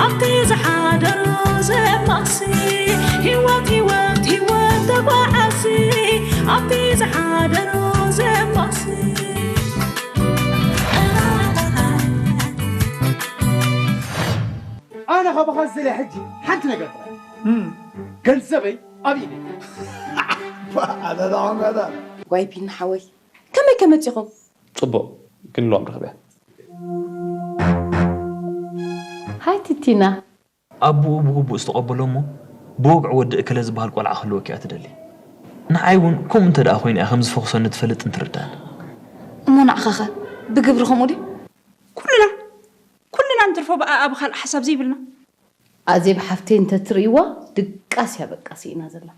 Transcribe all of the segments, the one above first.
ኣብቲ ዝሓደሮ ዘማሲ፣ ህይወት፣ ህይወት፣ ህይወት ተጓዓሲ፣ ኣብቲ ዝሓደሮ ዘማሲ። ኣነ ካባኻ ዝደልያ ሕጂ ሓንቲ ነገር ጥራይ። ገንዘበይ ኣብ ኢደይ። ኣነ ደኣ መዳ። ዋይ ቢኒ ሓወይ፣ ከመይ ከመጺኹም? ጽቡቕ፣ ግን ሎም ረኽብያ። ሃይ ቲቲና። ኣቦኡ ብግቡእ ዝተቐበሎ እሞ ብወግዒ ወዲ እከለ ዝበሃል ቆልዓ ክህልወኪ እያ ትደሊ። ንዓይ እውን ከምኡ እንተ ደኣ ኮይነ እያ ከም ዝፈኹሰኒ ትፈልጥን ትርዳእን። እሞ ንዓኻኸ ብግብሪ ከምኡ ድዩ? ኩልና ኩልና እንትርፎ ብኣኣ ብኻልእ ሓሳብ ዘይብልና። ኣዜብ ሓፍተይ እንተትርእይዋ ድቃስ እያ በቃ ስኢና ዘላ።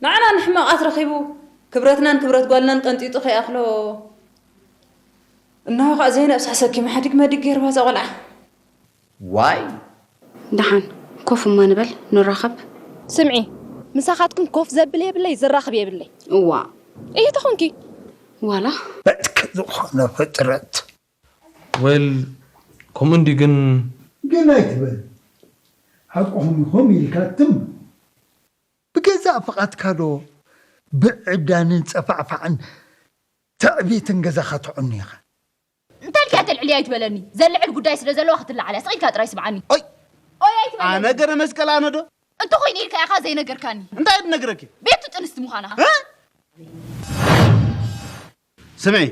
ንዓና ንሕመቓት ረኺቡ ክብረትናን ክብረት ጓልናን ቀንጢጡ ከይኣኽሎ እነሆ ኸኣ ዘይነብሳ ሰኪማ ሓዲግ መዲግ ገይርዋ እዛ ቖልዓ። ዋይ! ደሓን ኮፍ እማ ንበል ንራኸብ። ስምዒ፣ ምሳኻትክን ኮፍ ዘብል የብለይ፣ ዘራኽብ የብለይ። እዋ። እየ ተኾንኪ። ዋላ። በትክ ዝኾነ ፍጥረት። ወል፣ ከምኡ እንዲ ግን ግን ኣይትበል። ሓቅኹም ኢኹም ኢልካ ትም። ብገዛእ ፍቓድካ ዶ ብዕብዳንን ጸፋዕፋዕን ትዕቢትን ገዛኻ ተዕኑ ኢኻ? እንታይ ኢልካ ተልዕሊ ኣይትበለኒ። ዘልዕል ጉዳይ ስለ ዘለዋ ክትለዓል እያ። ስቕ ኢልካ ጥራይ ስምዓኒ። ኦይ! ኦይ ኣይትበለኒ። ኣነ ገረ መስቀል ኣነ ዶ? እንተኾይኑ ኢልካ ኢኻ ዘይነገርካኒ። እንታይ ድነግረኪ? ቤቱ ጥንስቲ ምዃና። እ? ስምዒ፣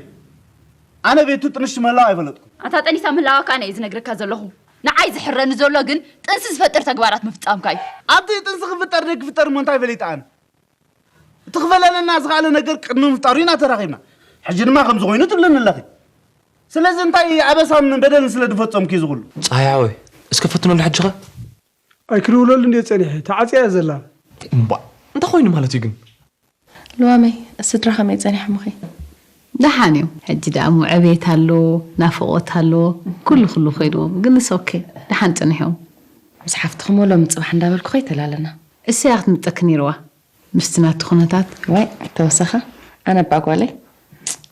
ኣነ ቤቱ ጥንስቲ ምህላው ኣይፈለጥኩን። ኣታ ጠኒሳ ምህላዋ ከኣ እየ ዝነግረካ ዘለኹ። ንዓይ ዝሕረኒ ዘሎ ግን ጥንሲ ዝፈጥር ተግባራት ምፍጻምካ እዩ። ኣብቲ ጥንሲ ክፍጠር ደይክፍጠር እሞ እንታይ ፈሊጠ ኣነ? እቲ ክፈለለና ዝኸኣለ ነገር ቅድሚ ምፍጣሩ ኢና ተራኺብና። ሕጂ ድማ ከምዚ ኮይኑ ትብለኒ ኣለኺ። ስለዚ እንታይ ኣበሳን በደልን ስለ ዝፈጸምኪ እዚ ኩሉ? ጸሃይ ሓወይ፣ እስከ ፈትነሉ ሕጂ ኸ? ኣይክድውለሉ እንድየ ጸኒሐ፣ ተዓጽያ እያ ዘላ። እምባእ፣ እንታይ ኮይኑ ማለት እዩ ግን? ልዋመይ፣ ስድራ ከመይ ጸኒሖምኺ? ደሓን እዮም። ሕጂ ደኣ እሞ ዕቤት ኣሎ፣ ናፍቖት ኣሎ፣ ኩሉ ኩሉ ኮይንዎም። ግን ንስ ኦኬ፣ ደሓን ጸኒሖም። ምስ ሓፍትኹም ሎሚ ጽባሕ እንዳበልኩ ከይተላለና። እሰይ እያ ክትምጠኪ ነይርዋ። ምስቲ ናቱ ኩነታት። ዋይ፣ ተወሰኸ። ኣነ እባ ጓለይ፣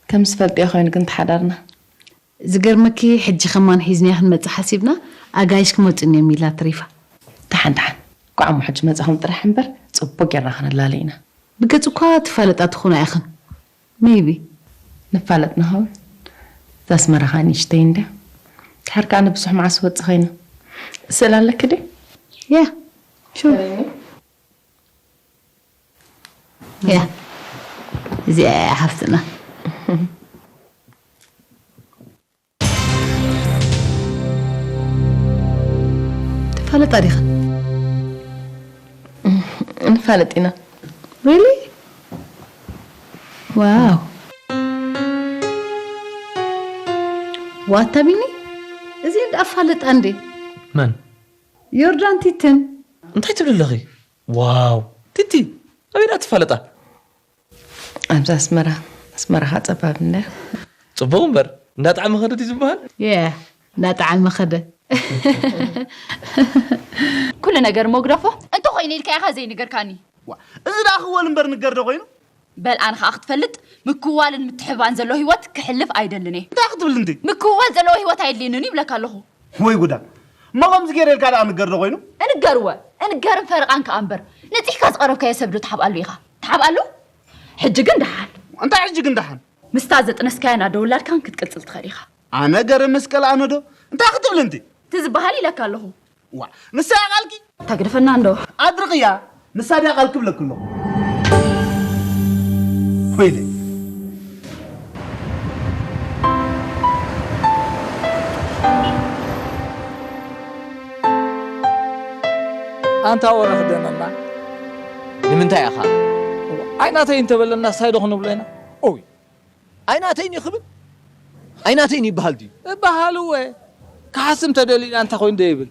ከም ዝፈልጥዮ ኮይኑ ግን ተሓዳርና። ዝገርመኪ፣ ሕጂ ከማን ሒዝናያ ክንመጽእ ሓሲብና፣ ኣጋይሽ ክመጹ እዮም ኢላ ተሪፋ። ደሓን፣ ደሓን። ኳዕ እሞ ሕጂ መጻኹም ጥራሕ እምበር፣ ጽቡቕ ጌርና ከነላሊ ኢና። ብገጽ እኳ ትፋለጣ ትኾና ኢኽን። ሜይቢ። ንፋለጥ ንኸውን። እዛ ኣስመራ ኸኣ ንእሽተይ እንድያ። ድሓር ከኣ ንብዙሕ መዓስ ወጽእ ኸይና። ስእሊ ኣለኪ ድዩ? ያ። ሹር። ያ። እዚኣ እያ ሓፍትና። ትፋለጣ ዲኻ? ንፋለጥ ኢና። ሪሊ? ዋው። ዋታ ቢኒ? እዚ እንዳ ኣፋለጣ እንዴ? መን? ዮርዳን ቲትን። እንታይ ትብሊ ኣለኺ? ዋው። ቲቲ፣ ኣበይ ደኣ ትፋለጣ? ኣብዚ ኣስመራ። ኣስመራ ኸኣ ጸባብ እንድያ። ጽቡቕ እምበር፣ እንዳጣዕመ ኸደ ድዩ ዝበሃል? የ፣ እንዳጣዕመ ኸደ። ኩሉ ነገር መጉደፎ እንተኾይኑ ኢልካ ኢኻ ዘይነገርካኒ። ዋ፣ እዚ ደኣ ክወል እምበር ንገር ዶ ኮይኑ? በል ኣነ ኸኣ ክትፈልጥ፣ ምክዋልን ምትሕባን ዘሎ ህይወት ክሕልፍ ኣይደልን እየ። እንታይ ክትብል እንዲ? ምክዋል ዘለዎ ህይወት ኣየድልየንን ይብለካ ኣለኹ። ወይ ጉዳ። እሞ ከምዚ ገይረ ኢልካ ደኣ ንገር ዶ ኮይኑ? እንገርወ፣ እንገርን ፈረቓን ከኣ እምበር፣ ነጺሕካ ዝቐረብካዮ ሰብ ዶ ትሓብኣሉ ኢኻ? ትሓብኣሉ? ሕጂ ግን ደሓን። እንታይ ሕጂ ግን ደሓን? ምስታ ዘጥነስካያ ናደ ውላድካን ክትቅጽል ትኽእል ኢኻ። ኣነ ገረ መስቀል ኣነ ዶ? እንታይ ክትብል እንዲ? እቲ ዝበሃል ኢለካ ኣለኹ። ዋ፣ ንሳ እያ ቃልኪ? እታ ግደፈና እንዶ። ኣድርቕያ፣ ንሳ ድያ ቃልኪ ብለኪ ኣለኹ። ወይለይ። ኣንታ ወረ ክደነና። ንምንታይ ኢኻ? ኣይናተይ እንተበለና ሳይ ዶ ክንብሎ ኢና? ኦይ። ኣይናተይን እዩ ክብል? ኣይናተይን ይበሃል ድዩ? እበሃል እወ። ክሓስም ተደሊና እንታይ ኮይኑ ደይብል?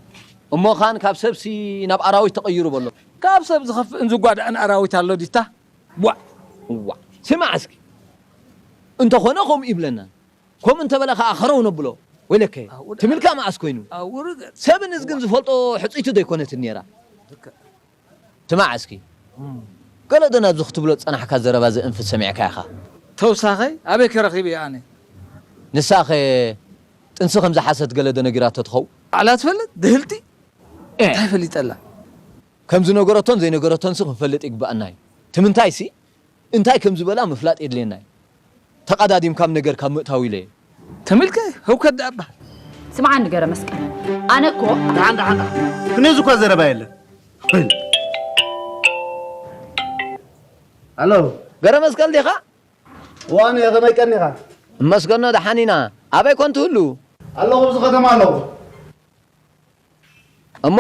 እሞ ኻን ካብ ሰብሲ ናብ ኣራዊት ተቐይሩ በሎ። ካብ ሰብ ዝኸፍእን ዝጓድእን ኣራዊት ኣሎ ዲታ? ዋእ! እዋ። ስማዕ እስኪ። እንተኾነ ከምኡ ይብለና። ከምኡ እንተበለ ኸዓ ኸረው ነብሎ። ወይለከ፣ ኣውር-፣ ትምልካ መዓስ ኮይኑ? ኣውር-፣ ሰብን እዝግን ዝፈልጦ ሕጽይቲ ዶ ኣይኮነትን ነይራ? ልክዕ። ስማዕ እስኪ። እም። ገለ ዶ ናብዚ ክትብሎ ዝጸናሕካ ዘረባ ዘእንፍት ሰሚዕካ ኢኻ? ተውሳኸይ ኣበይ ከረኺበዮ ኣነ? ንሳኸ ጥንሲ ከም ዝሓሰት ገለ ዶ ነጊራቶ ትኸውን? ባዕላ ትፈልጥ ድህልቲ? እንታይ ፈሊጠላ? ከም ዝነገረቶን ዘይነገረቶንሲ ክንፈልጥ ይግብኣና እዩ። እቲ ምንታይሲ፣ እንታይ ከም ዝበላ ምፍላጥ የድልየና እዩ። ተቐዳዲምካ ኣብ ነገር ካብ ምእታው ኢለ እየ። ተሚልከ፣ ህውከት ደኣ እባ። ስምዓኒ ገረ መስቀል፣ ኣነ እኮ ደሓን፣ ደሓን፣ ደሓን። ክንዚ እኳ ዘረባ የለን። ኣሎ። ገረ መስቀል ዲኻ? እዋን እየ፣ ከመይ ቀኒኻ? እመስገኖ፣ ደሓን ኢና። ኣበይ ኮን ትህሉ? ኣለኹ፣ ኣብዚ ከተማ ኣለኹ። እሞ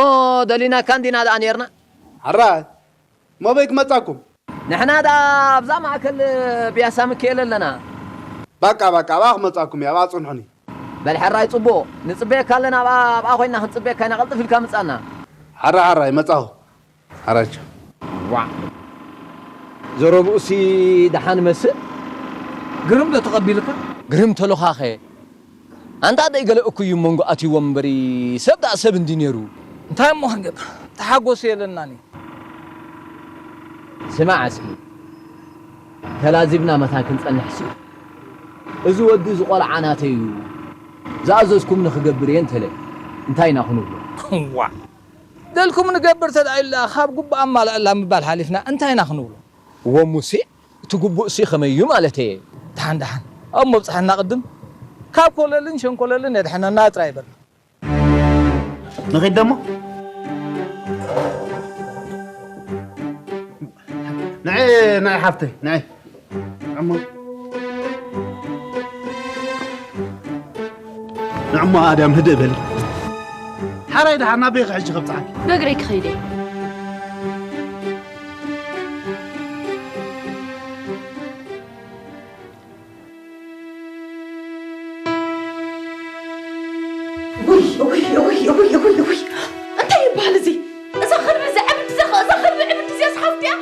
ደሊናካ እንዲና ደኣ ኔርና። ሕራይ፣ እሞ በይ ክመጻኩም? ንሕና ደኣ ኣብዛ ማእከል ቢያሳ ሚካኤል ኣለና። በቃ፣ በቃ፣ ኣብኣ ክመጻኩም እየ፣ ኣብኣ ጽንሑኒ። በል ሕራይ፣ ጽቡቕ። ንጽበየካ ኣለና፣ ኣብኣ፣ ኣብኣ ኮይንና ክንጽበየካ ኢና፣ ቀልጥፍ ኢልካ ምጻና። ሕራይ፣ ሕራይ፣ መጻኹ። ሓራቸው። ዋዕ። ዘረብኡሲ ደሓን መስል? ግርም ዶ ተቐቢልካ? ግርም ተሎኻኸ? ኣንታ ደይ ገለ እኩይ እዩ መንጎ ኣትይዎም እምበሪ፣ ሰብ ደኣ ሰብ እንዲ ነይሩ። እንታይ እሞ ክንገብር? ተሓጎስ የለናን እዩ። ስማዕ እስኪ፣ ተላዚብና መታን ክንጸንሕሲ? እዚ ወዲ እዚ ቆልዓ ናተይ እዩ። ዝኣዘዝኩም ንኽገብር እየ እንተለ፣ እንታይ ኢና ክንብሎ? ዋዕ። ደልኩም ንገብር ተድኣ ኢሉ ደኣ ካብ ግቡእ ኣማልኣላ ምባል ሓሊፍና እንታይ ኢና ክንብሎ? እዎ ሙሴ፣ እቲ ግቡእሲ ከመይ እዩ ማለተይ እየ። ደሓን ደሓን፣ ኣብ መብጽሐና ቅድም ካብ ኮለልን ሸንኮለልን የድሕነና ጥራይ በል። ንኺድ ደሞ። ንዒ፣ ንዒ ሓፍተይ፣ ንዒ። ንዕሞ፣ ንዕሞ ኣድያም ህድእ በሊ። ሓራይ ደሓን ናበይ ሕጂ ከብጽሓኪ? ብእግረይ ክኸይድ እየ። ውይ፣ ውይ፣ ውይ፣ ውይ፣ ውይ፣ ውይ። እንታይ ይበሃል እዚ? እዛ ከልቢ፣ እዛ ዕብድ፣ እዛ ኸ-፣ እዛ ከልቢ ዕብድ እዚኣስ ሓፍቲ እያ?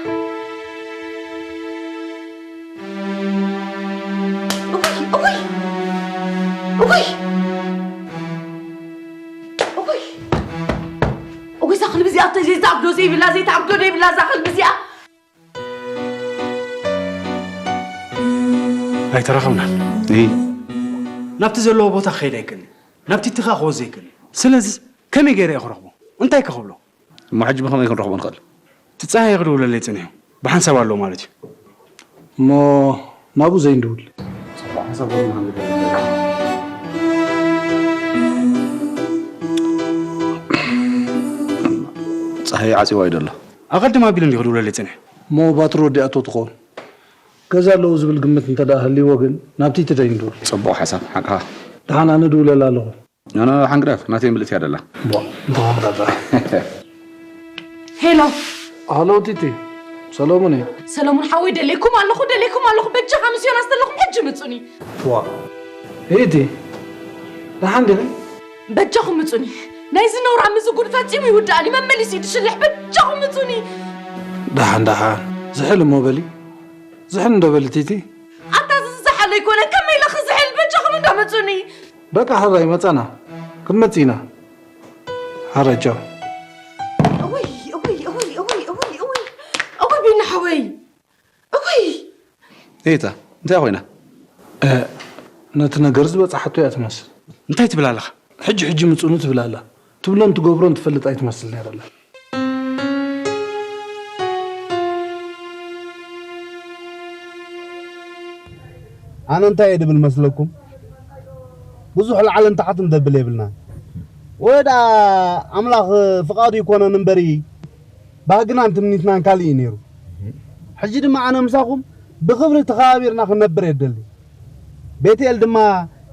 እውይ፣ እውይ፣ እውይ፣ እውይ፣ እውይ፣ እዛ ከልቢ እዚኣ፣ ዘይትኣግዶ ዘይብላ፣ ዘይትኣግዶ ዘይብላ እዛ ከልቢ እዚኣ። ኣይተራኸብናን። እይ። ናብቲ ዘለዎ ቦታ ክኸይድ ኣይክእልን። ናብቲ እቲ ኸኣ ክወጽእ ኣይክእልን። ስለዚ ከመይ ገይረ እየ ክረኽቦ? እንታይ ከ ክብሎ? እሞ ሕጂ ብኸመይ ክንረኽቦ ንኽእል? እቲ ጸሃየ ክድውለለይ ጸኒሑ። ብሓንሳብ ኣሎ ማለት እዩ። እሞ ናብኡ ዘይንድውል? ጽቡቕ ሓንሳብ ኮይኑ ንሓንጎል። ጸሃየ ዓጺዋ እዩ ዘሎ። ኣቐድም ኣቢሉ እንዲዩ ክድውለለይ ጸኒሑ። እሞ ባትሪ ወዲኣቶ ትኸውን። ገዛ ኣለዉ ዝብል ግምት እንተ ደኣ ሃልይዎ ግን ናብቲ እቲ ደይንድውል። ጽቡቕ ሓሳብ፣ ሓቅኻ። ደሓን ኣነ ድውለላ ኣለኹ። ኖ፣ ኖ፣ ሓንግዳፍ፣ ናተይ ምልእቲ እያ ደላ። ቦ፣ እንተኾነ ዳዳ። ሄሎ። ሃሎ ቲቲ፣ ሰሎሙን እየ። ሰሎሙን ሓወይ፣ ደሌኩም ኣለኹ፣ ደሌኩም ኣለኹ። በጃኻ ምስ ዮናስ ዘለኹም ሕጂ ምጹኒ። ዋ። ቲቲ፣ ደሓን ዲኺ? በጃኹም ምጹኒ። ናይዚ ነውራም እዚ ጉድ ፈጺሙ ይውድኣኒ። መመሊሱ ይድሽልሕ። በጃኹም ምጹኒ። ደሓን፣ ደሓን። ዝሕል እሞ በሊ። ዝሕል እንዶ በሊ ቲቲ። ኣታ እዚ ዝዝሓል ኣይኮነን። ከመይ ኢለ ክዝሕል? በጃኹም እንዶ ምጹኒ። በቃ ሕራይ መጻና። ክንመጽእ ኢና። ሕራይ ቻው። እውይ፣ እውይ፣ እውይ፣ እውይ፣ እውይ፣ እውይ። እውይ ቢኒ ሓወይ። እውይ። ኤታ፣ እንታይ ኮይና? እ፣ ነቲ ነገር ዝበጻሓቶ እያ ትመስል። እንታይ ትብል ኣለኻ? ሕጂ ሕጂ ምጹኒ ትብል ኣላ። ትብሎን ትገብሮን ትፈልጥ ኣይትመስል ነይራ ኣላ። ኣነ እንታይ እየ ድብል መስለኩም? ብዙሕ ላዕልን ታሕትን ደብል የብልናን። ወይ ደኣ ኣምላኽ ፍቓዱ ይኮነን እምበሪ፣ ባህግናን ትምኒትናን ካልእ እዩ ነይሩ። ሕጂ ድማ ኣነ ምሳኹም ብኽብሪ ተኸባቢርና ክንነብር እየ ደሊ። ቤትኤል ድማ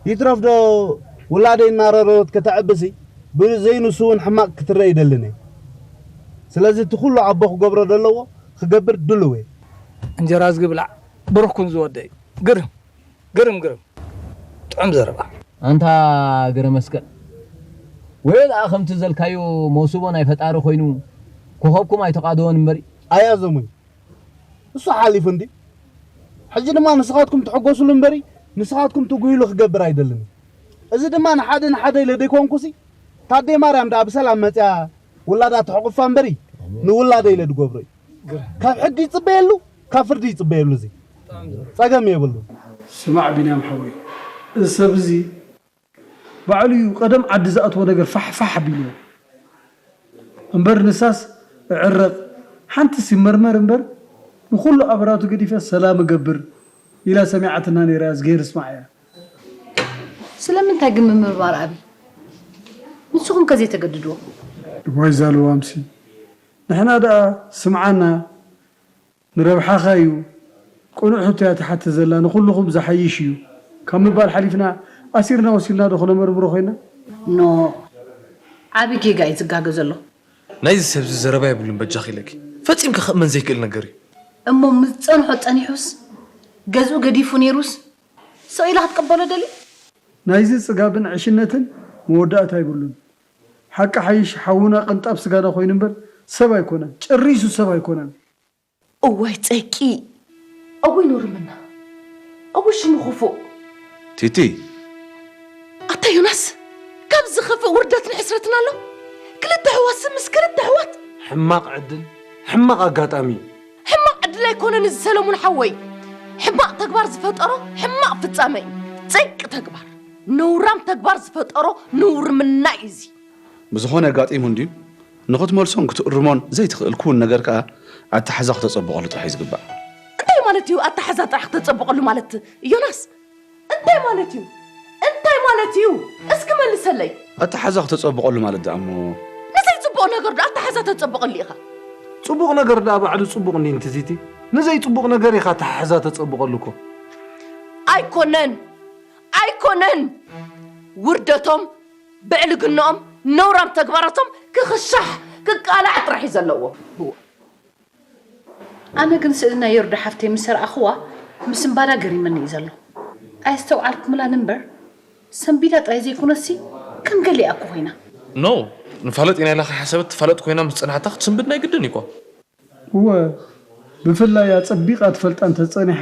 ይትረፍዶ ውላደይ እናረረወት ከተዕብሲ፣ ብዘይንሱ እውን ሕማቕ ክትረአ ይደልን እየ። ስለዚ እቲ ኩሉ ኣቦ ክገብሮ ዘለዎ ክገብር ድሉው እየ። እንጀራ ዝግብላዕ ብሩኽ ኩን ዝወደይ። ግርም፣ ግርም፣ ግርም። ጥዑም ዘረባ። ኣንታ ገረ መስቀል፣ ወይ ደኣ ከምቲ ዘልካዮ መውስቦ ናይ ፈጣሪ ኮይኑ ኮኸብኩም ኣይተቓደወን እምበሪ። ኣያ ዘሙይ፣ እሱ ሓሊፉ እንዲ። ሕጂ ድማ ንስኻትኩም ትሕጎሱሉ እምበሪ፣ ንስኻትኩም ትጉህሉ ክገብር ኣይደልን። እዚ ድማ ንሓደ ንሓደ ኢለ ደይኮንኩሲ፣ ታዴ ማርያም ደኣ ብሰላም መጽያ ውላዳ ተሕቑፋ እምበሪ፣ ንውላደ ኢለ ድገብሮ እዩ። ካብ ሕጊ ይጽበየሉ፣ ካብ ፍርዲ ይጽበየሉ። እዚ ጸገም የብሉ። ስማዕ ቢንያም ሓወይ፣ እዚ ሰብ እዚ ባዕሉ እዩ ቀደም ዓዲ ዝኣትዎ ነገር ፋሕፋሕ ኣቢልዎ። እምበር ንሳስ እዕረቕ፣ ሓንትስ ይመርመር እምበር፣ ንኹሉ ኣበራቱ ገዲፈ ሰላም እገብር ኢላ ሰሚዓትና ነይራ፣ እዝግሄር ስማዕ እያ። ስለምንታይ ግን ምምርማር ኣቢ? ንስኹም ከ ዘይተገድድዎ? ዋይ ዛልዋምሲ፣ ንሕና ደኣ ስምዓና፣ ንረብሓኻ እዩ። ቅኑዕ ሕቶ እያ ትሓትት ዘላ፣ ንኹልኹም ዝሓይሽ እዩ ካብ ምባል ሓሊፍና ኣሲርና ወሲድና ዶ ክነመርምሮ ኮይና? ኖ፣ ዓቢ ጌጋ እዩ ዝጋገ ዘሎ። ናይዚ ሰብዚ ዘረባ የብሉን በጃኺ ኢለኪ። ፈጺምኪ ክእመን ዘይክእል ነገር እዩ። እሞ ምስ ጸንሖ ጸኒሑስ ገዝኡ ገዲፉ ነይሩስ ስቕ ኢላ ክትቅበሎ ደልዩ? ናይዚ ጽጋብን ዕሽነትን መወዳእታ የብሉን። ሓቂ ሓይሽ ሓውና ቅንጣብ ስጋና ኮይኑ እምበር ሰብ ኣይኮነን። ጨሪሱ ሰብ ኣይኮነን። እዋይ ጸቂ! እውይ ኖርምና! እውይ ሽሙ ክፉእ! ቲቲ! ኣታ ዮናስ፣ ካብ ዝኸፍእ ውርደትን ሕስረትን ኣሎ? ክልተ ኣሕዋትሲ ምስ ክልተ ኣሕዋት! ሕማቕ ዕድል፣ ሕማቕ ኣጋጣሚ! ሕማቕ ዕድል ኣይኮነን እዚ ሰለሙን ሓወይ፣ ሕማቕ ተግባር ዝፈጠሮ ሕማቕ ፍጻመ እዩ። ጸይቂ ተግባር፣ ነውራም ተግባር ዝፈጠሮ ነውርምና እዩ እዚ። ብዝኾነ ኣጋጢሙ እንድዩ፣ ንኽትመልሶን ክትእርሞን ዘይትኽእል ክውን ነገር ከኣ ኣተሓዛ ክተጸብቐሉ ጥራሕ እዩ ዝግባእ። እንታይ ማለት እዩ ኣተሓዛ ጥራሕ ክተጸብቐሉ ማለት ዮናስ? እንታይ ማለት እዩ? እንታይ ማለት እዩ? እስኪ መልሰለይ። ኣተሓዛ ክተጸብቐሉ ማለት ደኣ እሞ። ንዘይጽቡቕ ነገር ዶ ኣተሓዛ ተጸብቐሉ ኢኻ? ጽቡቕ ነገር ደኣ ባዕሉ ጽቡቕ እንድዩ ንትዚቲ። ንዘይጽቡቕ ነገር ኢኻ ኣተሓሕዛ ተጸብቐሉ እኮ። ኣይኮነን ኣይኮነን። ውርደቶም፣ ብዕልግንኦም፣ ነውራም ተግባራቶም ክኽሻሕ ክቃላዕ ጥራሕ እዩ ዘለዎ። ኣነ ግን ስእሊ ናይ ዮርዳ ሓፍተይ ምስ ረኣኽዋ ምስንባዳ ገሪመኒ እዩ ዘሎ። ኣየስተውዓልኩምላን እምበር ሰንቢዳ ጥራይ ዘይኮነሲ ከም ገሊኣ እኮ ኮይና። No፣ ንፋለጥ ኢና ኢላ ከይሓሰበት ትፋለጥ ኮይና ምስ ጸንሓታ ክትስንብድ ናይ ግድን እዩ እኮ። እወ፣ ብፍላይ ኣጸቢቓ ትፈልጣ እንተጸኒሓ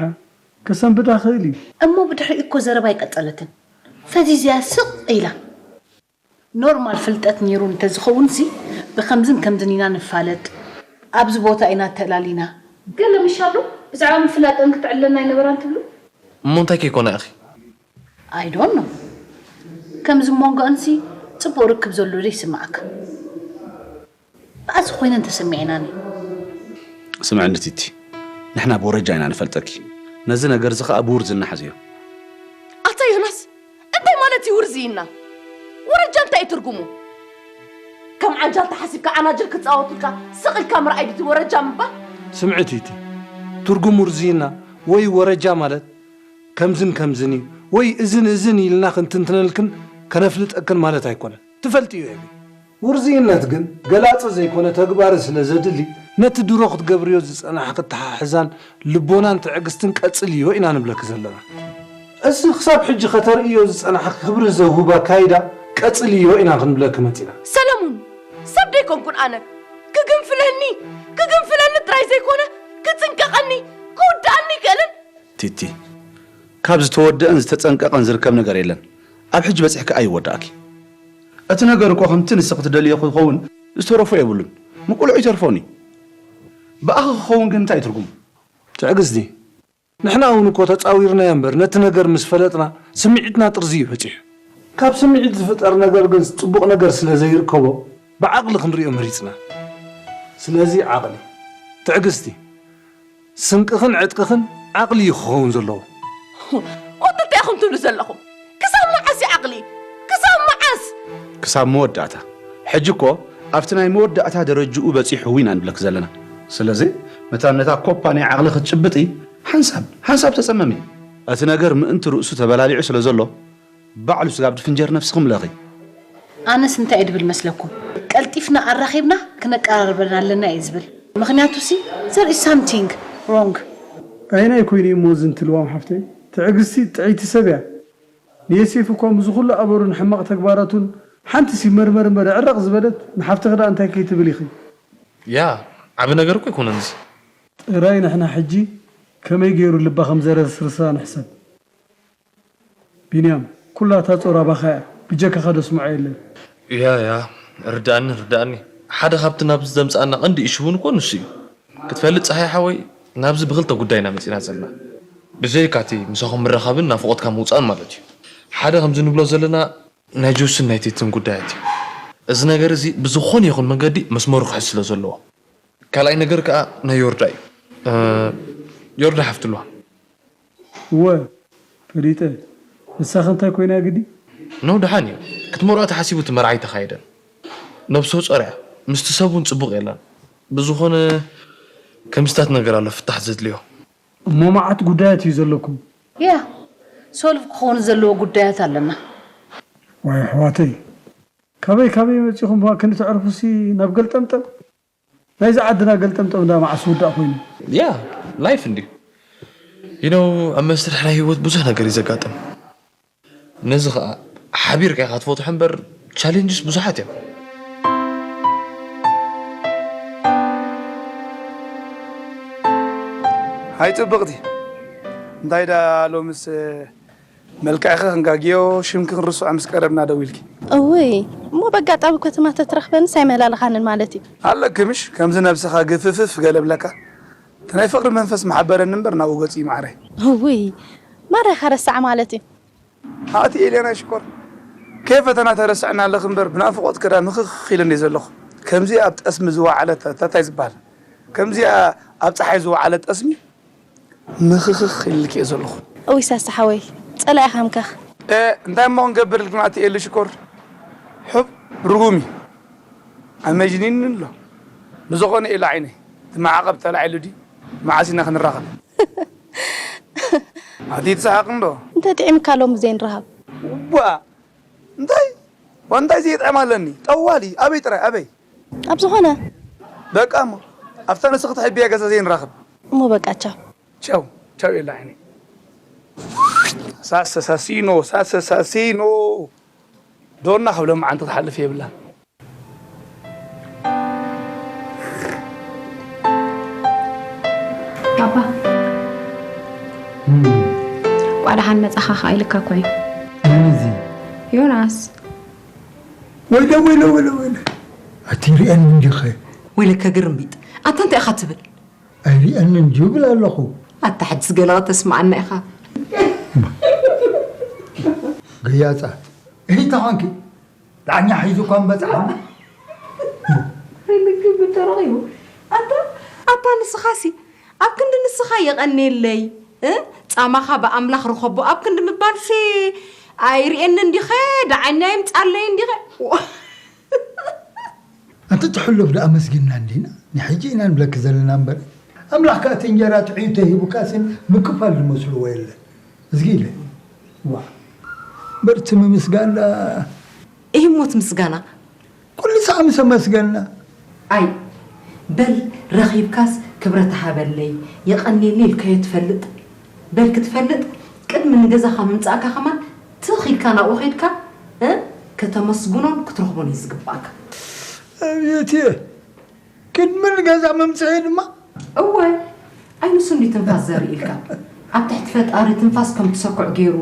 ከሰንብዳ ክእል እዩ። እሞ ብድሕሪኡ እኮ ዘረባ ኣይቀጸለትን። ፈዚዝያ ስቕ ኢላ። ኖርማል ፍልጠት ኔሩ እንተዝኸውንሲ ብኸምዝን ከምዝን ኢና ንፋለጥ፣ ኣብዚ ቦታ ኢና ተላሊና። ገለ ምሽ ኣሎ ብዛዕባ ምፍላጠን ክተዕልለና ኣይነበራን ትብሉ? እሞ እንታይ ከይኮና ኢኺ? I don't know። ከምዚ ሞንጎኣንሲ ጽቡቕ ርክብ ዘሎ ዶ ይስምዓካ? ባእሲ ኮይነን ተሰሚዐናኒ። ስምዕኒ ቲቲ፣ ንሕና ብወረጃ ኢና ንፈልጠኪ። ነዚ ነገር እዚ ከኣ ብውርዝና ሓዝዮ። ኣታ ዮናስ፣ እንታይ ማለት እዩ ውርዝይና? ወረጃ እንታይ እዩ ትርጉሙ? ከም ዓንጃል ተሓሲብካ ዓናጅል ክጻወቱልካ ስቕ ኢልካ ምርኣይ ድዩ ወረጃ ምባል? ስምዒ ቲቲ፣ ትርጉም ውርዝይና ወይ ወረጃ ማለት ከምዝን ከምዝን እዩ ወይ እዝን እዝን ኢልና ክንትንትነልክን ከነፍልጠክን ማለት ኣይኮነን። ትፈልጥዮ ኢኺ። ውርዝይነት ግን ገላጺ ዘይኮነ ተግባሪ ስለ ዘድሊ፣ ነቲ ድሮ ክትገብርዮ ዝጸናሕኺ ኣተሓሕዛን ልቦናን ትዕግስትን ቀጽልዮ ኢና ንብለኪ ዘለና። እዚ ክሳብ ሕጂ ከተርእዮ ዝጸናሕኺ ክብሪ ዘውህብ ኣካይዳ ቀጽልዮ ኢና ክንብለኪ መጺና። ሰለሙን፣ ሰብ ደይኮንኩን ኣነ። ክግንፍለኒ፣ ክግንፍለኒ ጥራይ ዘይኮነ፣ ክጽንቀቐኒ፣ ክውድኣኒ ይክእልን። ቲቲ፣ ካብ ዝተወደአን ዝተጸንቀቐን ዝርከብ ነገር የለን። ኣብ ሕጂ በጺሕኪ ኣይወዳእኪ። እቲ ነገር እኮ ከምቲ ንስኺ ትደልዮ ክኸውን ዝተረፎ የብሉን። ምቁልዑ ይተርፎኒ። ብኣኺ ክኸውን ግን እንታይ ትርጉም? ትዕግስቲ፣ ንሕና እውን እኮ ተጻዊርናዮ እምበር ነቲ ነገር ምስ ፈለጥና ስምዒትና ጥርዚ እዩ በጺሑ። ካብ ስምዒት ዝፍጠር ነገር ግን ጽቡቕ ነገር ስለ ዘይርከቦ ብዓቕሊ ክንሪኦ መሪጽና። ስለዚ ዓቕሊ። ትዕግስቲ፣ ስንቅኽን ዕጥቅኽን ዓቕሊ እዩ ክኸውን ዘለዎ። ወዲ እንታይ ኢኹም ትብሉ ዘለኹም? ክሳብ መዓስ እዩ ዓቕሊ? ክሳብ መዓስ? ክሳብ መወዳእታ። ሕጂ እኮ ኣብቲ ናይ መወዳእታ ደረጅኡ በጺሑ ኢና ንብለኪ ዘለና። ስለዚ መታን ነታ ኮፓ ናይ ዓቕሊ ክትጭብጢ ሓንሳብ ሓንሳብ ተጸመሚ። እቲ ነገር ምእንቲ ርእሱ ተበላሊዑ ስለ ዘሎ ባዕሉ ስጋብ ድፍንጀር ነብስኺ ምለኺ። ኣነስ እንታይ እየ ድብል መስለኩም? ቀልጢፍና ኣራኺብና ክነቀራርበን ኣለና እየ ዝብል። ምኽንያቱ ሲ there is something wrong። ኣየናይ ኮይኑ እሞ ዝንትልዋም ሓፍተይ? ትዕግስቲ ጥዕይቲ ሰብ እያ። ንየሴፍ እኳ ምስዚ ኩሉ ኣበሩ ንሕማቕ ተግባራቱን ሓንትስ ይመርመር እምበር ዕረቕ ዝበለት ንሓፍትኺ ደኣ እንታይ ከይትብል ኢኺ? ያ ዓቢ ነገር እኮ ኣይኮነን እዚ። ጥራይ ንሕና ሕጂ ከመይ ገይሩ ልባ ከም ዘረስርሳ ንሕሰብ። ቢንያም፣ ኩላ እታ ጾር ኣባኻ እያ፣ ብጀካኻ ደስምዖ የለን። ያ ያ፣ ርድኣኒ ርድኣኒ። ሓደ ካብቲ ናብዚ ዘምጽኣና ቀንዲ ኢሹ እውን እኮ ንሱ እዩ። ክትፈልጥ ጸሃይ ሓወይ፣ ናብዚ ብኽልተ ጉዳይ ኢና መጺና ዘለና። ብጀይካ እቲ ምሳኹም ምርኻብን ናፍቖትካ ምውጻእን ማለት እዩ። ሓደ ከምዚ ንብሎ ዘለና ናይ ጆስን ናይ ቴትን ጉዳያት እዩ። እዚ ነገር እዚ ብዝኾነ ይኹን መንገዲ መስመሩ ክሕዝ ስለ ዘለዎ። ካልኣይ ነገር ከኣ ናይ ዮርዳ እዩ። እ፣ ዮርዳ ሓፍቲ ኣለዋ። እወ ፈሊጠ። ንሳኸ እንታይ ኮይና ግዲ? ነው ደሓን እዩ። ክትመርዖ ተሓሲቡ እቲ መርዓ ኣይተኻየደን። ነብሰ ጾር እያ። ምስቲ ሰብ እውን ጽቡቕ የላን። ብዝኾነ ከምስታት ነገር ኣሎ ፍታሕ ዘድልዮ። እሞ መዓት ጉዳያት እዩ ዘለኩም። ያ ሶልቭ ክኸውን ዘለዎ ጉዳያት ኣለና። ዋይ ኣሕዋተይ፣ ካበይ ካበይ መፂኹም እባ ክንዲ ተዕርፉሲ ናብ ገልጠምጠም። ናይዚ ዓድና ገልጠምጠም እንዳ መዓስ ዝውዳእ ኮይኑ። ያ ላይፍ እንድዩ። You know ኣብ መስርሕ ናይ ህይወት ብዙሕ ነገር እዩ ዘጋጥም። ነዚ ኸኣ ሓቢርካ ኢኻ ትፈትሖ እምበር ቻሌንጅስ ብዙሓት እዮም። ሃይ ፅብቕቲ፣ እንታይ ደኣ ሎምስ መልክዕኺ ክንጋግዮ ሽምኪ ክንርስዖ ምስ ቀረብና ደው ኢልኪ። እውይ እሞ በጋጣሚ እኮ ትማ ተትረኽበንስ ኣይመላለኻንን ማለት እዩ። ኣለኪ ምሽ ከምዚ ነብስኻ ግፍፍፍ ገለ ብለካ እቲ ናይ ፍቕሪ መንፈስ ምሓበረኒ እምበር ናብኡ ገፂኡ ማዓረይ። እውይ ማራ ኢኻ ረሳዕ ማለት እዩ። ኣቲ ኤልያና ሽኮር ከይፈተና ተረስዕና ኣለኺ እምበር ብናፍቖት ክዳ ምኽኽ ኢለ እንድየ ዘለኹ። ከምዚ ኣብ ጠስሚ ዝወዓለ ተ- ተ- እንታይ ዝበሃል ከምዚኣ ኣብ ፀሓይ ዝወዓለ ጠስሚ ምኽኽኽ ኢልልኪ እየ ዘለኹ። እውይ ሳሳ ሓወይ ፀላኢኻ ምካኽ። እ እንታይ እሞ ክንገብር ኢልክና ኣቲ ኤሊ ሽኮር? ሑብ ርጉም እዩ ኣመጅኒኒ ኣሎ። ብዝኾነ ኤሊ ዓይነይ እቲ ማዕቐብ ተላዒሉ ድዩ? መዓስ ኢና ክንራኸብ? ኣቲ ትስሓቕ እንዶ። እንተ ጥዒምካ ሎሚ ዘይንራኸብ። ዋ እንታይ ዋንታይ ዘይጥዕም ኣለኒ ጠዋሊ ኣበይ ጥራይ ኣበይ ኣብ ዝኾነ በቃ እሞ ኣብታ ንስኺ ትሕብያ ገዛ ዘይንራኸብ እሞ በቃ ቻው ቻው ቻው የላ ዓይኒ ሳሰሳሲኖ ሳሰሳሲኖ ዶና ካብ ሎማዓንቲ ክትሓልፍ የብላን ባባ ቋ ደሓን መጻኻ ከኣ ኢልካ እኮ እዩ መን እዚ ዮናስ ወይለ ወይለ ወይለ ወይለ ኣትሪአኒ እንዲኸ ወይለከ ግርምቢጥ ኣንታ እንታይ ኢኻ ትብል ኣይሪአኒ እንድዩ ብል ኣለኹ ኣታ ሕጅስ ገለ ከተስምዓና ኢኻ ገያፃ እሂ ተኾንኪ ዳኛ ሒዙ እኳ ምበፅሓና። ርግብ ተረኺቡ ኣታ ኣታ ንስኻሲ ኣብ ክንዲ ንስኻ የቐንየለይ እ ጻማኻ ብኣምላኽ ርኸቦ ኣብ ክንዲ ምባልሲ ኣይርእየኒ እንዲኸ ደዓኛ የምጻለይ እንዲኸ ኣንቲ ትሕሉፍ ደኣ መስጊንና እንዲና ንሕጂ ኢና ንብለኪ ዘለና እምበር ኣምላኽ ከኣ እቲ እንጀራ ጥዕዩ ተሂቡካሲ ምክፋል ዝመስልዎ የለን እዝጊ ኢለ ዋ በርቲ ምምስጋን ደኣ እሂ እሞ እቲ ምስጋና ኩሉ ሰዓ ምስ ኣመስገና። ኣይ በል ረኺብካስ ክብረት ሃበለይ የቐንየለይ ኢልካዮ ትፈልጥ? በል ክትፈልጥ ቅድሚ ንገዛኻ ምምጻእካ ከማን ትኽ ኢልካ ናብኡ ኸይድካ እ ከተመስግኖን ክትረኽቦን እዩ ዝግብኣካ። ኣቤት እየ ቅድሚ ንገዛ ምምጽኤ ድማ። እወ ኣይ ንሱ እንድዩ ትንፋስ ዘርኢ ኢልካ ኣብ ትሕቲ ፈጣሪ ትንፋስ ከም ትሰኩዕ ገይሩ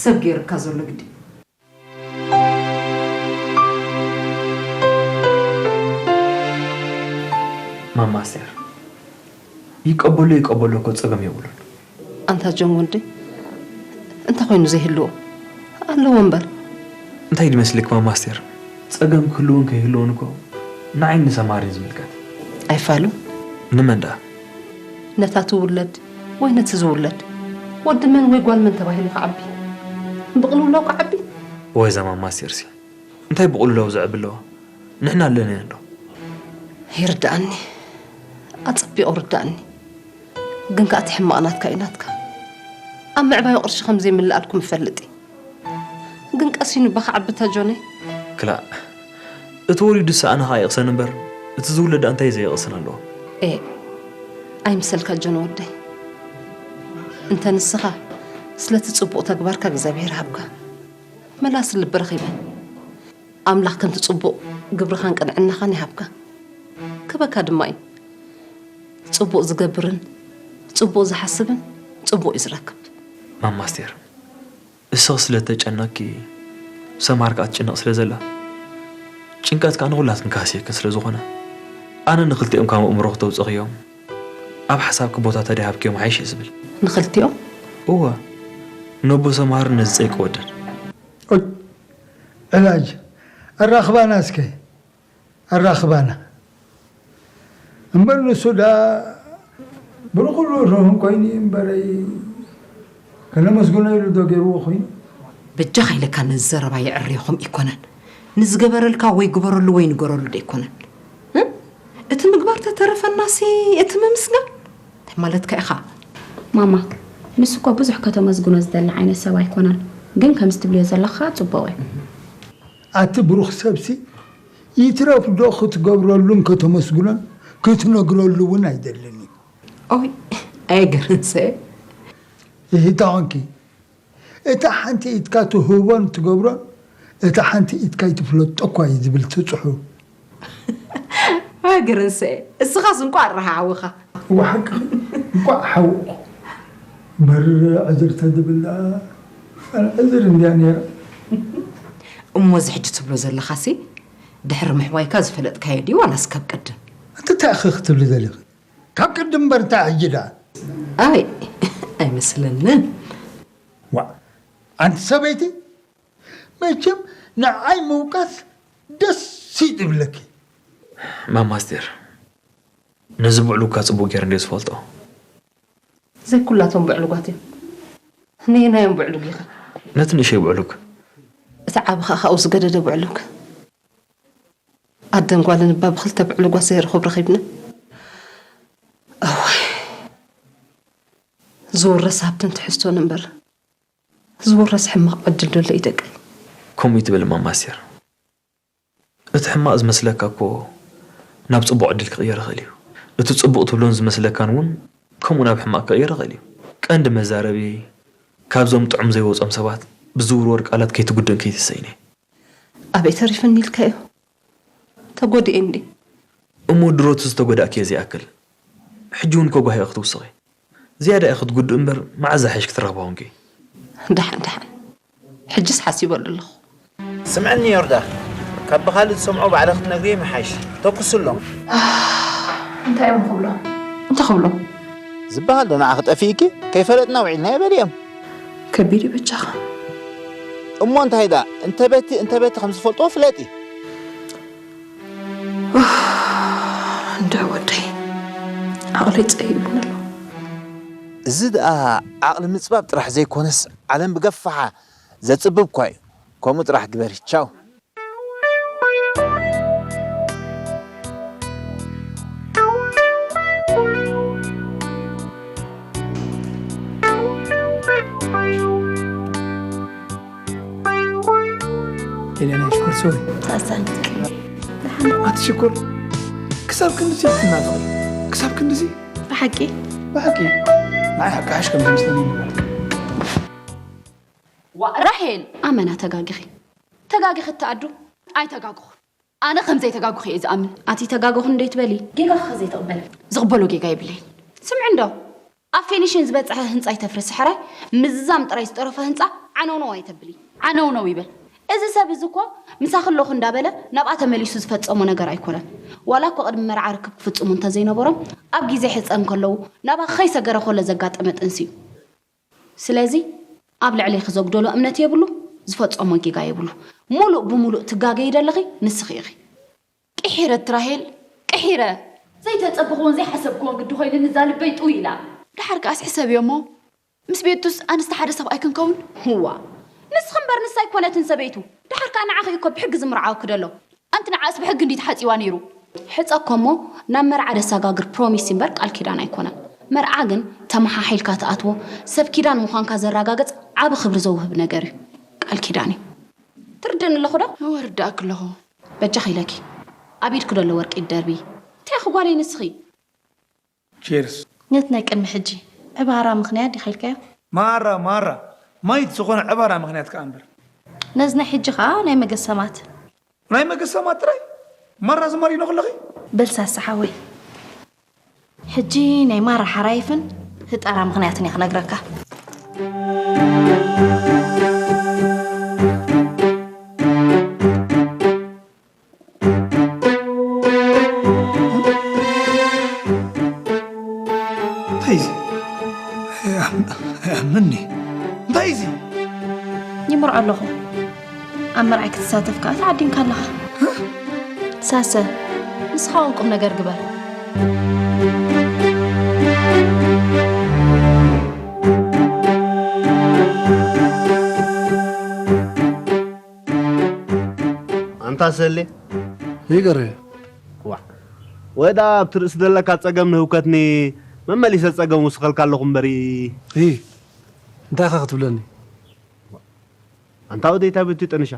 ሰብ ገይሩካ ዘሎ ግዲ። ማማ ኣስቴር ይቀበሎ ይቀበሎ እኮ ጸገም የብሉን። ኣንታ ጆን ወዲ እንታይ ኮይኑ ዘይህልዎ ኣለዎ እምበር። እንታይ ድመስልክ ማማ ኣስቴር ጸገም ክህልዎን ከይህልዎን እኮ ንዓይን ንሰማሪን ዝምልከት። ኣይፋሉን። ንመን ደኣ? ነታ ትውለድ ወይ ነቲ ዝውለድ ወዲ መን ወይ ጓል መን ተባሂሉ ክዓቢ? ብቕልውላው ክዓቢ? ወይ እዛ ማማ ኣስቴርሲ እንታይ ብቕልውላው ዘዕቢ ኣለዋ? ንሕና ኣለና እንዶ። ይርድኣኒ፣ ኣጸቢቑ ርድኣኒ። ግን ከኣ እቲ ሕማቕ ናትካ እዩ ናትካ። ኣብ ምዕባዩ ቅርሺ ከም ዘይምልኣልኩም እፈልጥ እየ። ግን ቀሲኑ እባ ክዓቢ እታ ጆነይ። ክላእ፣ እቲ ወሊዱስ ኣነ ኸኣ ይቕሰን እምበር፣ እቲ ዝውለድ ደኣ እንታይ እዩ ዘየቕስን ኣለዎ? ኤእ፣ ኣይምሰልካ ጆነ ወደይ። እንተ ንስኻ ስለቲ ጽቡቕ ተግባርካ እግዚኣብሄር ይሃብካ። መላሲ ልቢ ረኺበ። ኣምላኽ ከምቲ ጽቡቕ ግብርኻን ቅንዕናኻን ይሃብካ። ክበካ ድማ እዩ። ጽቡቕ ዝገብርን ጽቡቕ ዝሓስብን ጽቡቕ እዩ ዝረክብ። ማማ ኣስቴር። እስኺ ስለ እተጨነቕኪ ሰምሃር ከኣ ትጭነቕ ስለ ዘላ ጭንቀት ከኣ ንኹላትክን ክሃስየክን ስለ ዝኾነ ኣነ ንኽልቲኦም ካብ ኣእምሮኺ ተውጽኽዮም ኣብ ሓሳብኪ ቦታ ተደይ ሃብክዮም ይሓይሽ እየ ዝብል። ንኽልቲኦም? እወ ነቦ ሰምሃርን ነዚ ጸይቂ ወደን። ኦይ ዕላጅ ኣራኽባና እስከ ኣራኽባና። እምበር ንሱ ደኣ ብሩኽ ርህሩህን ኮይኑ እዩ እምበረይ፣ ከነመስግኖ ኢሉ ዶ ገይርዎ ኮይኑ? በጃኻ ኢለካ ነዚ ዘረባ የዕርዮ ከምኡ ኣይኮነን። ንዝገበረልካ ወይ ግበረሉ ወይ ንገረሉ ዶ ኣይኮነን? እ? እቲ ምግባር ተተረፈናሲ እቲ ምምስጋን? እንታይ ማለትካ ኢኻ? ማማ፣ ንሱ እኮ ብዙሕ ከተመስግኖ ዝደሊ ዓይነት ሰብ ኣይኮነን፣ ግን ከምዚ ትብልዮ ዘለኻ ጽቡቕ እዩ። ኣቲ ብሩኽ ሰብሲ ይትረፍ ዶ ክትገብረሉን ከተመስግኖን ክትነግረሉ እውን ኣይደልን እዩ። ኦይ፣ ኣየገርንሰ። ይህታ ኾንኪ፣ እታ ሓንቲ ኢድካ ትህቦን ትገብሮን፣ እታ ሓንቲ ኢድካ ይትፍለጦ እኳ እዩ ዝብል እቲ ጽሑፍ። ኣገርንሰ፣ እስኻስ እንቋዕ ረሃዓውኻ። እዋ ሓቅኺ፣ እንቋዕ ሓውቕኹ። እምበር ዕዝር ተድብል ደኣ፣ ዕዝር እንድያ ነይራ። እሞ እዚ ሕጂ ትብሎ ዘለኻሲ፣ ድሕሪ ምሕዋይካ ዝፈለጥካዮ ድዩ ዋላስ ካብ ቅድም? ኣቲ እንታይ ኢኺ ክትብሊ ደሊኺ? ካብ ቅድም እምበር እንታይ ሕጂ ደኣ? ኣይ፣ ኣይመስለንን። ዋእ፣ ኣንቲ ሰበይቲ፣ መቸም ንዓይ ምውቃስ ደስ እዩ ዝብለኪ። ማማ ኣስቴር፣ ነዚ ብዕሉግካ ጽቡቕ ገይረ እንድየ ዝፈልጦ። ዘይኩላቶም ብዕሉጋት እዮም። ነየናዮም ብዕሉግ ኢኻ? ነቲ ንእሸይ ብዕሉግ። እቲ ዓቢ ኸኣ ካብኡ ዝገደደ ብዕሉግ። ኣደን ጓልን እባ ብኽልተ ብዕሉጋት ዘይርኹብ ረኺብና። እዋይ። ዝውረስ ሃብትን ትሕዝቶን እምበር፣ ዝውረስ ሕማቕ ዕድል ዶ ኣሎ እዩ ደቀይ? ከምኡ ይትበል ማማ ኣስቴር። እቲ ሕማቕ ዝመስለካ እኮ ናብ ጽቡቕ ዕድል ክቕየር ይኽእል እዩ። እቲ ጽቡቕ ትብሎን ዝመስለካን እውን ከምኡ ናብ ሕማቕ ክቕየር ይኽእል እዩ። ቀንዲ መዛረብየይ ካብዞም ጥዑም ዘይወጾም ሰባት ብዝውርወር ቃላት ከይትጉድእን ከይትሰይንን እየ። ኣበይ ተሪፍኒ ኢልካዮ? ተጎዲኤ እንዴ? እሞ ድሮ እቲ ዝተጎዳእክዮ ዘይኣክል፣ ሕጂ እውን ከጓሂ ክትውስኺ። ዝያዳ ኢኺ ክትጉድኢ እምበር መዓዝ ሓይሽ ክትረኽባ ኮንኪ? ደሓን፣ ደሓን። ሕጅስ ሓሲበሉ ኣለኹ። ስምዕኒ ዮርዳ፣ ካብ ብኻልእ ዝሰምዖ ባዕልኺ ክትነግርዮ ይምሓይሽ። ተኩስሎም። እንታይ እዮም ክብሎም? እንታይ ክብሎም? ዝበሃል ዶ ንዓኺ ጠፊእኪ? ከይፈለጥና ውዒልና በልዮም። ከቢድ እዩ በጃኻ። እሞ እንታይ ደኣ፣ እንተ በቲ፣ እንተ በቲ ከም ዝፈልጥዎ ፍለጢ። እንድዒ ወደይ፣ ዓቕለይ ጸይቡኒ ኣሎ። እዚ ደኣ ዓቕሊ ምጽባብ ጥራሕ ዘይኮነስ፣ ዓለም ብገፋሓ ዘጽብብ እኳ እዩ። ከምኡ ጥራሕ ግበሪ። ቻው። ኤልያና ሽኮር ሰው። ተሳንክ። ኣቲ ሽኮር፣ ክሳብ ክንድዚ ትናፍቕ? ክሳብ ክንድዚ? ብሓቂ? ብሓቂ? ንዓይ ሓቂ ሓሽ ከም ዝመስለኒ ይንበር። ዋ፣ ራሄል! ኣመና ተጋጊኺ። ተጋጊኺ እትኣዱ? ኣይተጋግኹ። ኣነ ከም ዘይተጋግኹ እየ ዝኣምን። ኣቲ ተጋግኹ እንዶ ይትበሊ? ጌጋ ከ ዘይትቕበሊ? ዝቕበሎ ጌጋ የብለይን። ስምዒ እንዶ፣ ኣብ ፊኒሽን ዝበጽሐ ህንጻ ይተፍርሲ ሕራይ፣ ምዝዛም ጥራይ ዝጠረፎ ህንጻ ዓነውነው ኣይተብሊ። ዓነውነው ይበል። እዚ ሰብ እዚ እኮ ምሳኺ ኣለኹ እንዳበለ ናብኣ ተመሊሱ ዝፈጸሞ ነገር ኣይኮነን። ዋላ እኮ ቅድሚ መርዓ ርክብ ክፍጽሙ እንተዘይነበሮም፣ ኣብ ግዜ ሕጸ እንከለዉ ናብኣ ከይሰገረ ከሎ ዘጋጠመ ጥንሲ እዩ። ስለዚ ኣብ ልዕሌኺ ዘጉደሎ እምነት የብሉ፣ ዝፈጸሞ ጌጋ የብሉ። ሙሉእ ብሙሉእ ትጋገዪ ደለኺ ንስኺ ኢኺ። ቅሒረ እቲ ራሄል፣ ቅሒረ። ዘይተጸበኽዎን ዘይሓሰብክዎን ግዲ ኮይኑኒ እዛ ልበይ ጥው ኢላ። ደሓር ከኣስ ሕሰብዮ እሞ፣ ምስ ቤቱስ ኣንስቲ ሓደ ሰብኣይ ክንከውን? ህዋ። ንስኺ እምበር ንሳ ኣይኮነትን ሰበይቱ። ደሓር ከኣ ንዓኺ እኮ ብሕጊ ዝምርዓወኪ ደሎ። ኣንቲ ንዓስ ብሕጊ እንዲ ተሓጺዋ ነይሩ። ሕጸ እኮ እሞ ናብ መርዓ ደሳጋግር ፕሮሚስ እምበር ቃል ኪዳን ኣይኮነን። መርዓ ግን ተመሓሒልካ ትኣትዎ፣ ሰብ ኪዳን ምዃንካ ዘረጋግጽ ዓቢ ክብሪ ዘውህብ ነገር እዩ። ቃል ኪዳን እዩ። ትርድእኒ ኣለኹ ዶ? እወ፣ ርዳእኪ ኣለኹ። በጃኺ ኢለኪ። ኣብ ኢድኪ ደሎ ወርቂ ይደርቢ። እንታይ ኢኺ ጓለይ ንስኺ? ቺርስ። ነቲ ናይ ቅድሚ ሕጂ ዕባራ ምኽንያት ዲኻ ኢልካዮ? ማራ፣ ማራ። ማይት ዝኾነ ዕባራ ምኽንያት ከኣ እምበር። ነዚ ናይ ሕጂ ከኣ ናይ መገሰማት። ናይ መገሰማት ጥራይ? ማራ ዝማሪኖ ከለኺ? በል ሳሳ ሓወይ። ሕጂ ናይ ማራ ሓራይፍን ህጣራ ምኽንያትን እየ ክነግረካ። እንታይ እዚ? ኣም-፣ ኣምኒ። እንታይ እዚ? ይምርዖ ኣለኹ። ኣብ መርዓይ ክትሳተፍ ከኣ ተዓዲምካ ኣለኻ። ሳሰ፣ ንስኻ እውን ቁም ነገር ግበር። ኣንታ ሰሌ ይገረ ዋዕ ወይ ደኣ ኣብቲ ርእሲ ዘለካ ጸገም ንህውከትኒ መመሊሰ ጸገም ውስኸልካ ኣለኹ እምበሪ ይ እንታይ ኢኻ ክትብለኒ? ኣንታ ወደይታ ቤቱ ጠኒሻ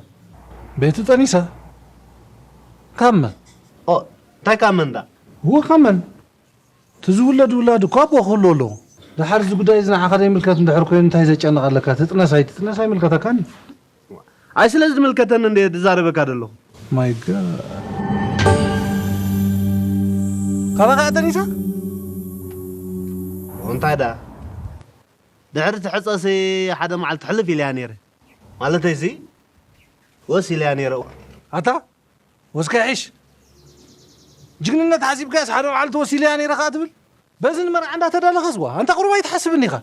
ቤቱ ጠኒሳ ካብ መን? ኦ እንታይ ካብ መን ደኣ እወ ካብ መን? እቲ ዝውለድ ውላድ እኳ ኣቦ ክህሉ ኣለዎ። ድሓር እዚ ጉዳይ እዚ ንዓኻ ዘይምልከት እንድሕር ኮይኑ እንታይ ዘጨንቕ ኣለካ? ትጥነስ ኣይትጥነስ ኣይምልከተካን እዩ። ኣይ ስለ ዝምልከተኒ እንደ ዝዛረበካ ዘለኹ ማይ ጋድ ካባኻ እያ ጠኒሳ? እንታይ ደኣ ድሕሪ ትሕፀሲ ሓደ መዓልቲ ሕልፍ ኢለያ ነይረ ማለተይሲ ወስ ኢለያ ነይረ ኣታ ወስካ ይሕሽ ጅግንነት ሓሲብካስ ሓደ መዓልቲ ወስ ኢለያ ነይረ ከዓ ትብል በዚ ንመርዓ እንዳተዳለኸስ ዋ ኣንታ ቁሩብ ኣይትሓስብን ኢኻ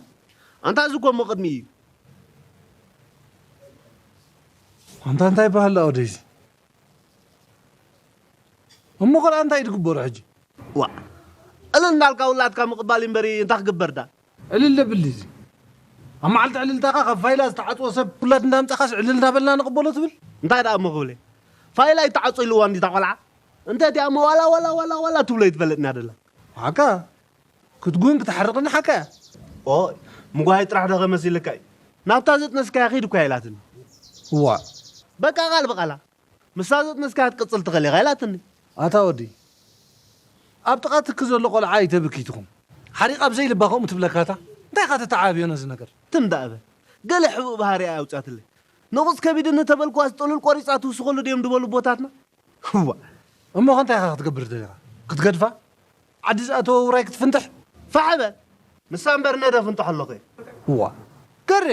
ኣንታ እዚ እኮ እሞ ቅድሚ እዩ ኣንታ እንታይ ይበሃል ደኣ ወደይዚ እሞ ቆልዓ እንታይ ትግበሮ ሕጂ ዋ እለ እንዳልካ ውላድካ ምቕባል እምበሪ እንታይ ክግበር ዳ ዕልል ለብል እዚ ኣብ መዓልቲ ዕልልታኻ ካብ ፋይላ ዝተዓፅወ ሰብ ኩላት እንዳምፃኻስ ዕልል እንዳበልና ንቕበሎ ትብል እንታይ ደኣ እሞ ክብለ ፋይላ ይተዓፆ ኢልዋ እንዲታ ቆልዓ እንተ እቲኣ እሞ ዋላ ዋላ ዋላ ዋላ ትብሎ ይትፈለጥና ደላ ሓካ ክትጉን ክትሓርቕን ሓካ እያ ኦ ምጓይ ጥራሕ ዶ ከመሲልካ እዩ ናብታ ዘጥነስካያ ኺድ እኳ ኢላትኒ እዋ በቃ ቃል ብቃላ ምስታ ዘጥነስካያ ትቅፅል ትኽእል ኢኻ ኢላትኒ ኣታ ወዲ ኣብ ጥቓ ትኪ ዘሎ ቆልዓ ኣይተብኪ ትኹን ሓሪቕ ኣብ ዘይልባ ከምኡ ትብለካታ እንታይ ኢኻ ተተዓብዮ ነዚ ነገር ትም ደኣ በል ገለ ሕቡእ ባህሪ እያ ኣውፅኣትለይ ነቑፅ ከቢድኒ ተበልክዋ ዝጠሉል ቆሪፃ ትውስኸሉ ድዮም ዝበሉ ቦታትና እዋ እሞ ከ እንታይ ኢኻ ክትገብር ደሊኻ ክትገድፋ ዓዲ ዝኣተወ ውራይ ክትፍንጥሕ ፋሕ በል ንሳ እምበር ነደ ፍንጥሖ ኣለኹ እየ እዋ ገሬ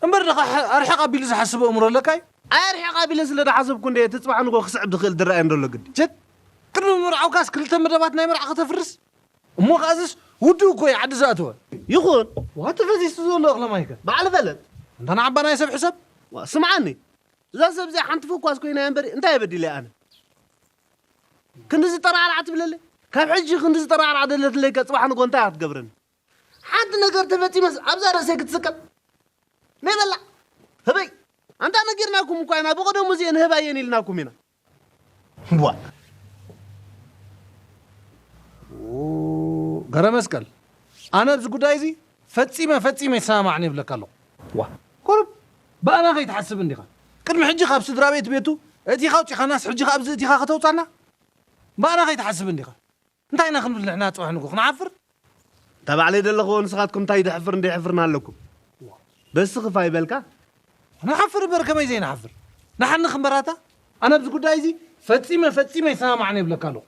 እምበር ድኻ ኣርሕቕ ኣቢሉ ዝሓስብ ኣእምሮ ኣለካ እዩ ኣይ ኣርሕቕ ኣቢለ ስለ ዝሓሰብኩ እንደ እቲ ፅባሕ ንጎ ክስዕብ ዝኽእል ድረኣየ እንደሎ ግዲ ጀት ቅድሚ ምርዓውካስ ክልተ መደባት ናይ መርዓ ከተፍርስ እሞ ከኣዝስ ውድኡ እኮ እዩ ዓዲ ዝኣተወ ይኹን ዋቲ ፈሲሱ ዘሎ እኽለ ማይከ ባዕሊ ፈለጥ እንተ ንዓባ ናይ ሰብ ሕሰብ ስምዓኒ እዛ ሰብ እዚኣ ሓንቲ ፈኳስ ኮይና እምበር እንታይ የበዲለ ኣነ ክንዲ ዝጠራዕራዕ ትብለለ ካብ ሕጂ ክንዲ ዝጠራዕራዕ ደለትለይ ከፅባሕ ንጎ እንታይ ክትገብረኒ ሓንቲ ነገር ተፈፂመስ ኣብዛ ርእሰይ ክትስቀል ናይ በላ ህበይ ኣንታ ነጊርናኩም እኳ ኢና ብቐደሙ እዚአን ህባየን ኢልናኩም ኢና ዋ ገረ መስቀል ኣነ ኣብዚ ጉዳይ እዚ ፈፂመ ፈፂመ ይሰማማዕኒ ይብለካ ኣለኹ ዋ ቁሩብ ብኣና ከይትሓስብ እንዲኻ ቅድሚ ሕጂ ካብ ስድራ ቤት ቤቱ እቲኻ ኣውፂኻናስ ሕጂ ካብ እዚ እቲኻ ከተውፃና ብኣና ከይትሓስብ እንዲኻ እንታይ ኢና ክንብል ንሕና ፅባሕ ንጎ ክንዓፍር እታ ባዕለይ ዘለኽዎ ንስኻትኩም እንታይ ድሕፍር እንደይሕፍርና ኣለኩም በዚ ክፋይ በልካ ንሓፍር እምበር ከመይ ዘይንሓፍር ንሓኒ ክንበራታ ኣነ ኣብዚ ጉዳይ እዚ ፈፂመ ፈፂመ ይሰማማዕኒ ይብለካ ኣለኹ